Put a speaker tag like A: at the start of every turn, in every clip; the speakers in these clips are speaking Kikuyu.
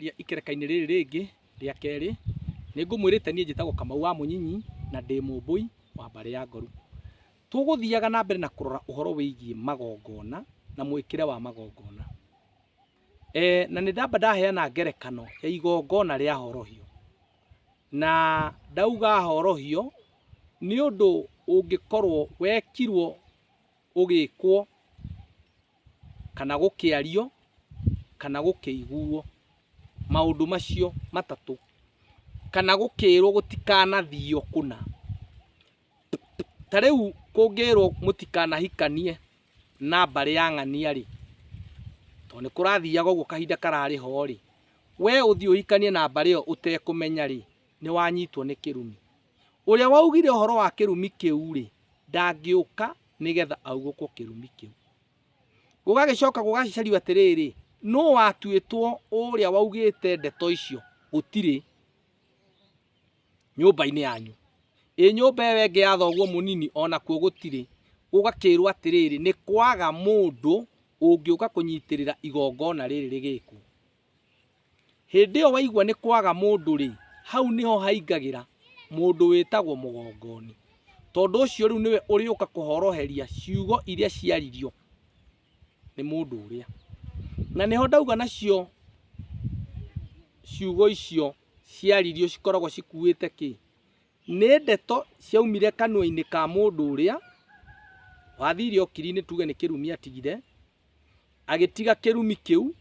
A: Geria ikereka-inĩ rĩrĩ rĩngĩ rĩa kerĩ, nĩ ngũmwĩrĩte niĩ njĩtagwo Kamau wa Mũnyinyi na ndĩ mũmbũi wa mbarĩ ya Ngoru. Tũgũthiaga na mbere na kũrora ũhoro wĩgiĩ magongona na mwĩkĩre wa magongona. E, na nĩ ndamba ndaheana ngerekano ya igongona rĩa horohio. Na ndauga horohio nĩ ũndũ ũngĩkorwo wekirwo ũgĩkwo kana gũkĩario kana gũkĩiguo maũndũ macio matatũ kana gũkĩrwo gũtikanathio kũna. Ta rĩu kũngĩrwo mũtikanahikanie na mbarĩ ya ng'ania rĩ, tondũ nĩ kũrathiaga ũguo kahinda kararĩ ho rĩ, we ũthiĩ ũhikanie na mbarĩ ĩyo ũtekũmenya rĩ, nĩ wanyitwo nĩ kĩrumi. Ũrĩa waugire ũhoro wa kĩrumi kĩu rĩ, ndangĩũka nĩgetha augũkwo kĩrumi kĩu. Gũgagĩcoka gũgacario atĩrĩrĩ, nũ watuĩtwo ũrĩa waugĩte ndeto icio? Gũtirĩ nyũmba-inĩ yanyu. Ĩ nyũmba ĩyo ĩngĩ ya thoguo mũnini onakuo gũtirĩ. Gũgakĩrwo atĩrĩrĩ, nĩ kwaga mũndũ ũngĩũka kũnyitĩrĩra igongona rĩrĩ rĩgĩkwo. Hĩndĩ ĩyo waigua nĩ kwaga mũndũ-rĩ, hau nĩho haingagĩra mũndũ wĩtagwo mũgongoni. Tondũ ũcio rĩu nĩwe ũrĩũka kũhoroheria ciugo iria ciaririo nĩ mũndũ ũrĩa. Na nĩho ndauga nacio ciugo icio ciaririo cikoragwo cikuĩte kĩ? Nĩ ndeto ciaumire kanua-inĩ ka mũndũ ũrĩa wathire okiri-inĩ tuge nĩ kĩrumi atigire, agĩtiga kĩrumi kĩu,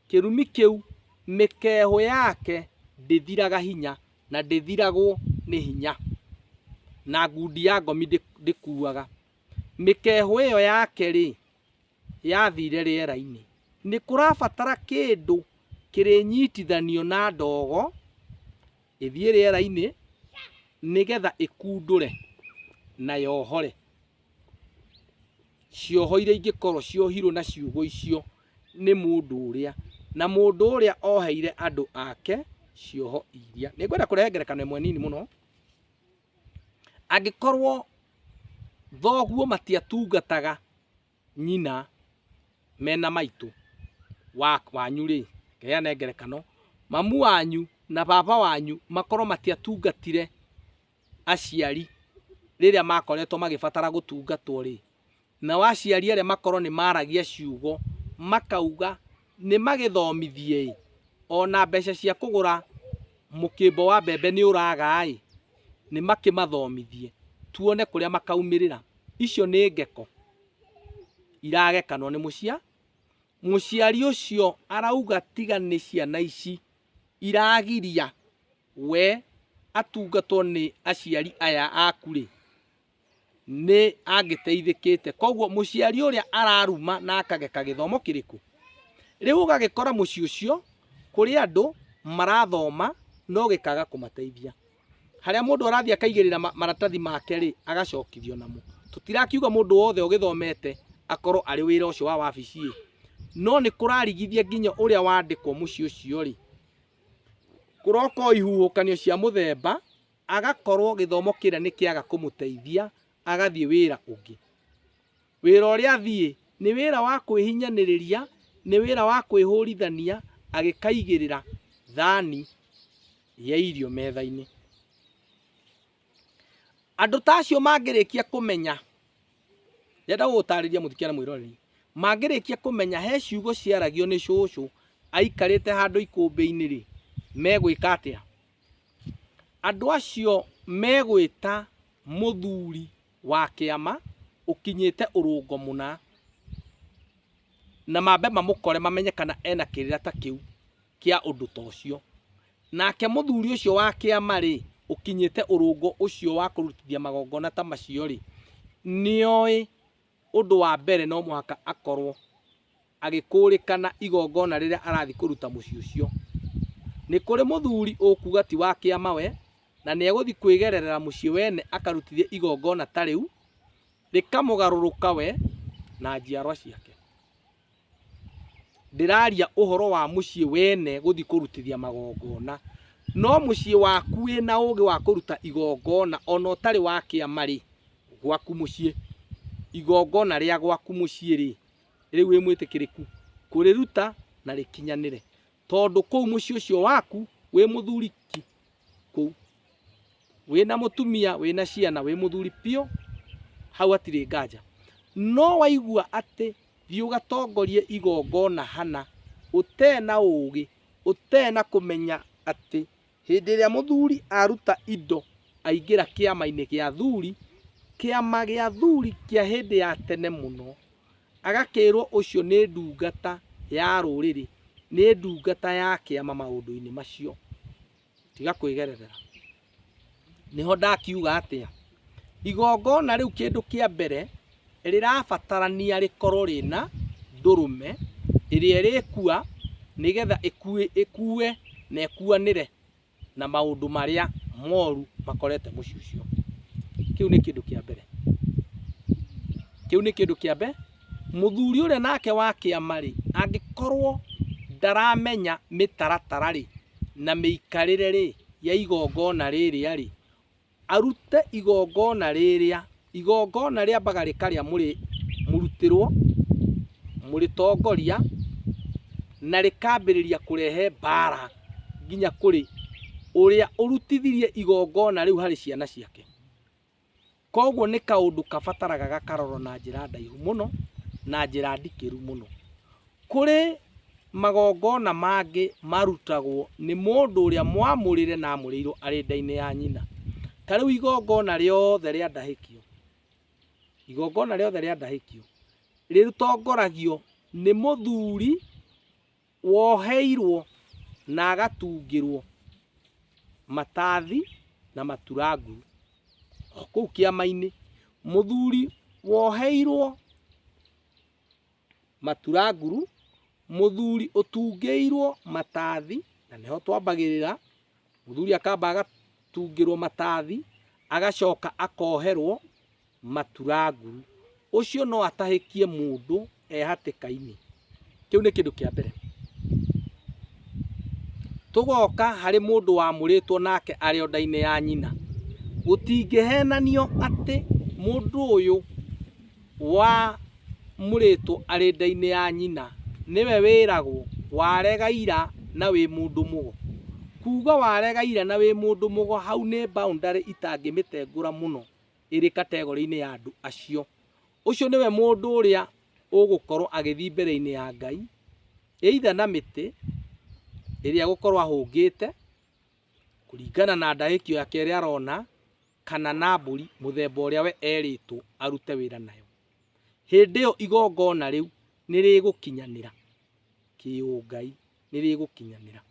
A: kĩrumi kĩu mĩkehũ yake ndĩthiraga hinya na ndĩthiragwo nĩ hinya, na ngundi ya ngomi ndĩkuaga. Mĩkehũ ĩyo yake-rĩ, yathire rĩera-inĩ. Nĩ kũrabatara kĩndũ kĩrĩnyitithanio na ndogo ĩthiĩ rĩera-inĩ nĩgetha ĩkundũre na yohore cioho iria ingĩkorwo ciohirwo na ciugo icio nĩ mũndũ ũrĩa, na mũndũ ũrĩa oheire andũ ake cioho iria. Nĩ ngwenda kũrehe ngerekano ĩmwe nini mũno. Angĩkorwo thoguo matiatungataga nyina mena maitũ wanyu rĩ, heane ngerekano, mamu wanyu na baba wanyu makorwo matiatungatire aciari rĩrĩa makoretwo magĩbatara gũtungatwo rĩ, nao aciari arĩa makorwo nĩ maragia ciugo makauga nĩ magĩthomithie ĩ, ona mbeca cia kũgũra mũkĩmbo wa mbembe nĩ ũraga ĩ, nĩ makĩmathomithie tuone kũrĩa makaumĩrĩra. Icio nĩ ngeko iragekanwo nĩ mũcia mũciari ũcio arauga tiga nĩ ciana ici iragiria we atungatwo nĩ aciari aya aku rĩ, nĩ angĩteithĩkĩte. Koguo mũciari ũrĩa araruma na akageka gĩthomo kĩrĩkũ? Rĩu ũgagĩkora mũciĩ ũcio kũrĩ andũ marathoma no gĩkaga kũmateithia. Harĩa mũndũ arathiĩ akaigĩrĩra maratathi make rĩ, agacokithio namo. Tũtirakiuga mũndũ wothe ũgĩthomete akorwo arĩ wĩra ũcio wa wabici ĩ, no nĩ kũrarigithia nginya ũrĩa wandĩkwo mũciĩ ũcio rĩ, kũroka o ihuhũkanio cia mũthemba, agakorwo gĩthomo kĩrĩa nĩ kĩaga kũmũteithia, agathiĩ wĩra ũngĩ. Wĩra ũrĩa athiĩ nĩ wĩra wa kwĩhinyanĩrĩria, nĩ wĩra wa kwĩhũrithania agĩkaigĩrĩra thani ya irio metha-inĩ. Andũ ta acio mangĩrĩkia kũmenya, ndĩrenda gũgũtarĩria mũthikĩria na mwĩroreri, mangĩrĩkia kũmenya he ciugo ciaragio nĩ cũcũ aikarĩte handũ ikũmbĩ-inĩ rĩ, megwĩka atĩa? Andũ acio megwĩta mũthuri wa kĩama ũkinyĩte ũrũngo mũna, na mambe mamũkore mamenye kana ena kĩrĩra ta kĩu kĩa ũndũ ta ũcio. Nake mũthuri ũcio wa kĩama-rĩ, ũkinyĩte ũrũngo ũcio wa kũrutithia magongona ta macio-rĩ, nĩoĩ ũndũ wa mbere no mũhaka akorwo agĩkũrĩkana igongona rĩrĩa arathiĩ kũruta mũciĩ ũcio. Nĩ kũrĩ mũthuri ũkuga ti wa kĩama we, na nĩegũthiĩ kwĩgererera mũciĩ wene akarutithie igongona ta rĩu, rĩkamũgarũrũka we na njiarwa ciake. Ndĩraria ũhoro wa mũciĩ wene gũthiĩ kũrutithia magongona. No mũciĩ waku wĩna ũgĩ wa kũruta igongona ona ũtarĩ wa kĩama-rĩ, gwaku mũciĩ, igongona rĩa gwaku mũciĩ-rĩ, rĩu wĩ mwĩtĩkĩrĩku kũrĩruta na rĩkinyanĩre. Tondũ kũu mũciĩ ũcio waku wĩ mũthuri ki kũu wĩna mũtumia wĩna ciana wĩ mũthuri piũ, hau hatirĩ nganja. No waigua atĩ thiĩ ũgatongorie igongona hana ũtena ũgĩ, ũtena kũmenya atĩ hĩndĩ ĩrĩa mũthuri aruta indo aingĩra kĩama-inĩ gĩa athuri, kĩama gĩa athuri kĩa hĩndĩ ya tene mũno, agakĩrwo ũcio nĩ ndungata ya rũrĩrĩ, nĩ ndungata ya kĩama maũndũ-inĩ macio. Tiga kwĩgererera. Nĩho ndakiuga atĩa, igongona rĩu kĩndũ kĩa mbere rĩrabatarania rĩkorwo rĩna ndũrũme ĩrĩa ĩrĩkua nĩgetha ĩkue na ĩkuanĩre na maũndũ marĩa moru makorete mũciĩ ũcio. Kĩu nĩ kĩndũ kĩa mbere. Kĩu nĩ kĩndũ kĩa mbere. Mũthuri ũrĩa nake wa kĩama rĩ, angĩkorwo ndaramenya mĩtaratara rĩ na mĩikarĩre rĩ ya igongona rĩrĩa rĩ, arute igongona rĩrĩa, igongona rĩambaga rĩkarĩa mũrutĩrwo, mũrĩtongoria, na rĩkambĩrĩria kũrehe mbara nginya kũrĩ ũrĩa ũrutithirie igongona rĩu harĩ ciana ciake. Koguo nĩ kaũndũ kabataraga gakarorwo na njĩra ndaihu mũno, na njĩra ndikĩru mũno. Kũrĩ magongona mangĩ marutagwo nĩ mũndũ ũrĩa mwamũrĩre na amũrĩirwo arĩ nda-inĩ ya nyina. Ta rĩu igongona rĩothe rĩa ndahĩkio, igongona rĩothe rĩa ndahĩkio rĩtongoragio nĩ mũthuri woheirwo na agatungĩrwo matathi na maturanguru o kũu kĩama-inĩ. Mũthuri woheirwo maturanguru, mũthuri ũtungĩirwo matathi, na nĩho twambagĩrĩra, mũthuri akamba agatungĩrwo matathi, agacoka akoherwo maturanguru. Ũcio no atahĩkie mũndũ e hatĩka-inĩ. Kĩu nĩ kĩndũ kĩa mbere. Tũgoka harĩ mũndũ wamũrĩtwo nake arĩ o nda-inĩ ya nyina. Gũtingĩhenanio atĩ mũndũ ũyũ wamũrĩtwo arĩ nda-inĩ ya nyina nĩwe wĩragwo warega ira na wĩ mũndũ mũgo. Kuga warega ira na wĩ mũndũ mũgo, hau nĩ boundary itangĩmĩtengũra mũno ĩrĩ kategori-inĩ ya andũ acio. Ũcio nĩwe mũndũ ũrĩa ũgũkorwo agĩthiĩ mbere-inĩ ya Ngai, either na mĩtĩ ĩrĩa egũkorwo ahũngĩte kũringana na ndahĩkio yake ĩrĩa arona, kana na mbũri mũthemba ũrĩa we erĩtwo arute wĩra nayo. Hĩndĩ ĩyo igongona rĩu nĩ rĩgũkinyanĩra kĩũngai, nĩ rĩgũkinyanĩra.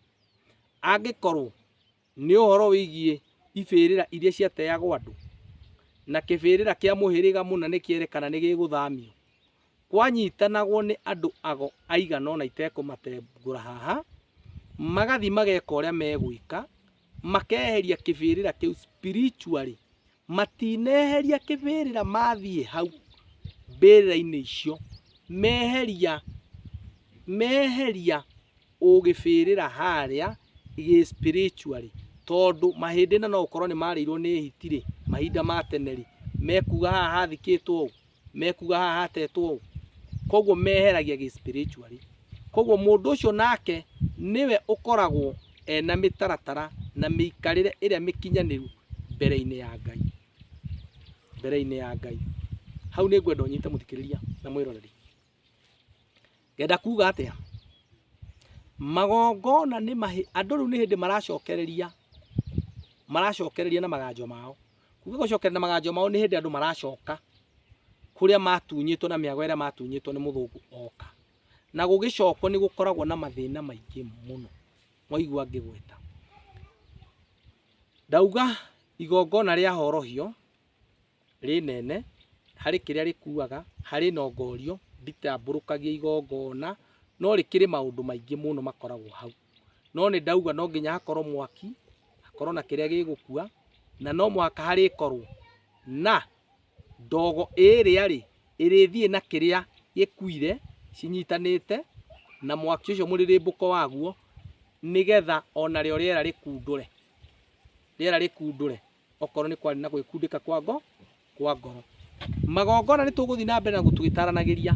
A: Angĩkorwo nĩ ũhoro wĩgiĩ ibĩrĩra iria ciateagwo andũ, na kĩbĩrĩra kĩa mũhĩrĩga mũna nĩ kĩerekana nĩ gĩgũthamio, kwanyitanagwo nĩ andũ ago aigana ũna itekũmatengũra haha, magathiĩ mageka ũrĩa megwĩka, makeheria kĩbĩrĩra kĩu spiritually. Matineheria kĩbĩrĩra mathiĩ hau mbĩrĩra-inĩ icio, meheria ũgĩbĩrĩra harĩa gĩ spiritually, tondũ mahĩndĩ na no ũkorwo nĩ marĩirwo nĩ hiti rĩ, mahinda ma tene rĩ, mekuga haha hathikĩtwo ũũ, mekuga haha hatetwo ũũ. Koguo meheragia gĩ spiritually. Koguo mũndũ ũcio nake nĩwe ũkoragwo ena mĩtaratara na mĩikarĩre ĩrĩa mĩkinyanĩru mbere-inĩ ya Ngai. Mbere-inĩ ya Ngai. Hau nĩ ngwenda ũnyite mũthikĩrĩria na mwĩroreri. Ngenda kuga atĩa? Magongona nĩ mahi, andũ rĩu nĩ hĩndĩ maracokereria na maganjo mao. Kuga gũcokereria na maganjo mao nĩ hĩndĩ andũ maracoka kũrĩa matunyĩtwo na mĩago ĩrĩa matunyĩtwo nĩ mũthũngũ oka. Na gũgĩcokwo nĩ gũkoragwo na mathĩna maingĩ mũno. Mwaigua ngĩgweta. Ndauga igongona rĩa horohio rĩnene, harĩ kĩrĩa rĩkuaga, harĩ nongorio, nditambũrũkagia igongona, no rĩkĩrĩ maũndũ maingĩ mũno makoragwo hau. No nĩ ndauga no nginya hakorwo mwaki, hakorwo na kĩrĩa gĩgũkua, na no mũhaka harĩkorwo na ndogo ĩrĩa rĩ, ĩrĩthiĩ na kĩrĩa gĩkuire cinyitanĩte na mwaki ũcio mũrĩrĩmbũko waguo, nĩgetha onarĩo rĩera rĩkundũre. Rĩera rĩkundũre okorwo nĩ kwarĩ na gwĩkundĩka kwa ngoro. Magongona nĩ tũgũthiĩ na mbere na tũgĩtaranagĩria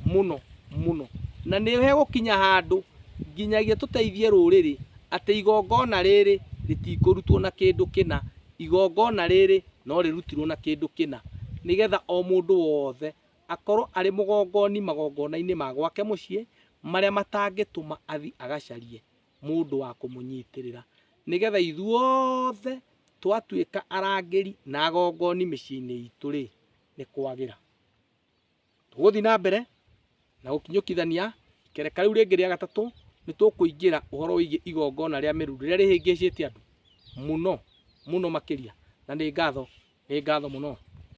A: mũno mũno, na nĩ hegũkinya handũ Nginyagia tũteithie rũrĩrĩ atĩ igongona rĩrĩ rĩtikũrutwo na kĩndũ kĩna, igongona rĩrĩ no rĩrutirwo na kĩndũ kĩna, nĩgetha o mũndũ wothe akorwo arĩ mũgongoni magongona-inĩ ma gwake mũciĩ, marĩa matangĩtũma athiĩ agacarie mũndũ wa kũmũnyitĩrĩra, nĩgetha ithuothe twatuĩka arangĩri na agongoni mĩciĩ-inĩ itũ-rĩ, nĩ kwagĩra. Tũgũthiĩ na mbere na gũkinyũkithania ikereka rĩu rĩngĩ rĩa gatatũ, nĩ tũkũingĩra ũhoro wĩgiĩ igongona rĩa mĩruru rĩrĩa rĩhĩngĩcĩte andũ mũno mũno makĩria, na nĩ ngatho, nĩ ngatho mũno.